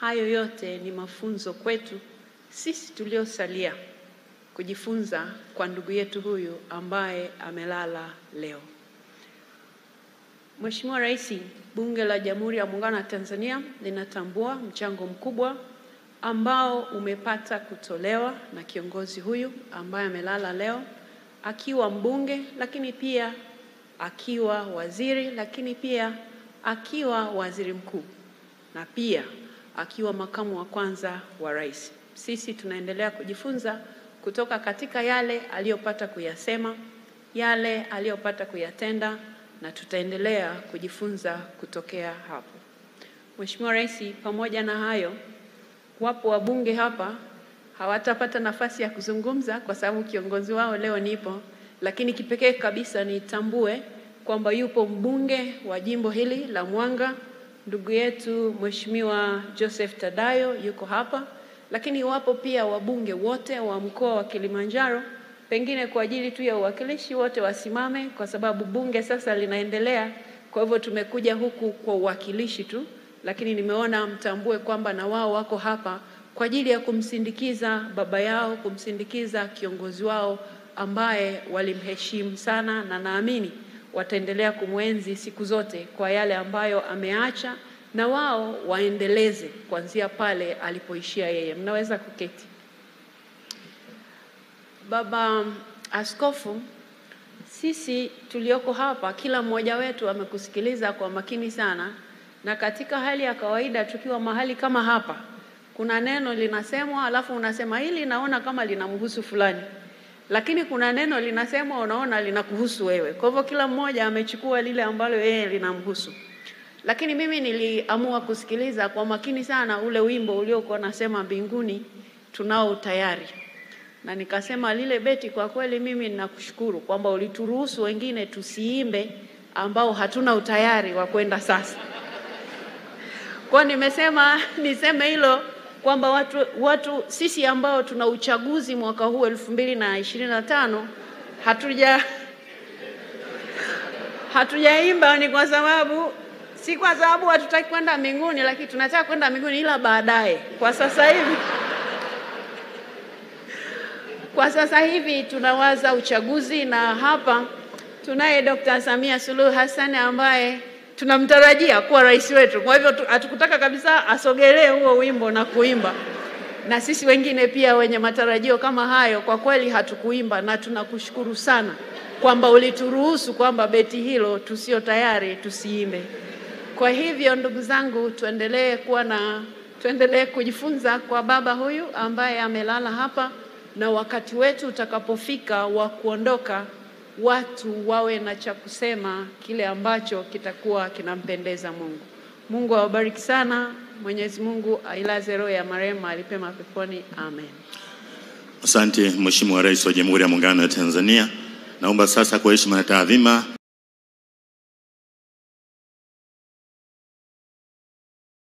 Hayo yote ni mafunzo kwetu sisi tuliosalia kujifunza kwa ndugu yetu huyu ambaye amelala leo. Mheshimiwa Rais, Bunge la Jamhuri ya Muungano wa Tanzania linatambua mchango mkubwa ambao umepata kutolewa na kiongozi huyu ambaye amelala leo, akiwa mbunge, lakini pia akiwa waziri, lakini pia akiwa waziri mkuu, na pia akiwa makamu wa kwanza wa rais. Sisi tunaendelea kujifunza kutoka katika yale aliyopata kuyasema, yale aliyopata kuyatenda, na tutaendelea kujifunza kutokea hapo. Mheshimiwa Rais, pamoja na hayo, wapo wabunge hapa hawatapata nafasi ya kuzungumza kwa sababu kiongozi wao leo nipo, lakini kipekee kabisa nitambue kwamba yupo mbunge wa jimbo hili la Mwanga, ndugu yetu Mheshimiwa Joseph Tadayo yuko hapa, lakini wapo pia wabunge wote wa mkoa wa Kilimanjaro, pengine kwa ajili tu ya uwakilishi wote wasimame kwa sababu bunge sasa linaendelea. Kwa hivyo tumekuja huku kwa uwakilishi tu, lakini nimeona mtambue kwamba na wao wako hapa kwa ajili ya kumsindikiza baba yao, kumsindikiza kiongozi wao ambaye walimheshimu sana, na naamini wataendelea kumwenzi siku zote kwa yale ambayo ameacha, na wao waendeleze kuanzia pale alipoishia yeye. Mnaweza kuketi. Baba Askofu, sisi tulioko hapa kila mmoja wetu amekusikiliza kwa makini sana, na katika hali ya kawaida tukiwa mahali kama hapa, kuna neno linasemwa alafu unasema hili naona kama linamhusu fulani, lakini kuna neno linasemwa unaona linakuhusu wewe. Kwa hivyo kila mmoja amechukua lile ambalo yeye linamhusu. Lakini mimi niliamua kusikiliza kwa makini sana ule wimbo uliokuwa unasema mbinguni tunao tayari. Na nikasema lile beti, kwa kweli mimi ninakushukuru kwamba ulituruhusu wengine tusiimbe ambao hatuna utayari wa kwenda sasa. Kwa nimesema niseme hilo kwamba watu sisi ambao tuna uchaguzi mwaka huu 2025 hatujaimba ni kwa sababu, si kwa sababu hatutaki kwenda mbinguni, lakini tunataka kwenda mbinguni ila baadaye. Kwa sasa hivi tunawaza uchaguzi, na hapa tunaye Dr. Samia Suluhu Hassan ambaye tunamtarajia kuwa rais wetu. Kwa hivyo hatukutaka kabisa asogelee huo wimbo na kuimba. Na sisi wengine pia wenye matarajio kama hayo kwa kweli hatukuimba, na tunakushukuru sana kwamba ulituruhusu kwamba beti hilo tusio tayari tusiimbe. Kwa hivyo ndugu zangu, tuendelee kujifunza kwa baba huyu ambaye amelala hapa, na wakati wetu utakapofika wa kuondoka, watu wawe na cha kusema kile ambacho kitakuwa kinampendeza Mungu. Mungu awabariki sana. Mwenyezi Mungu ailaze roho ya marehemu mahali pema peponi. Amen. Asante Mheshimiwa Rais wa Jamhuri ya Muungano wa Tanzania. Naomba sasa kwa heshima na taadhima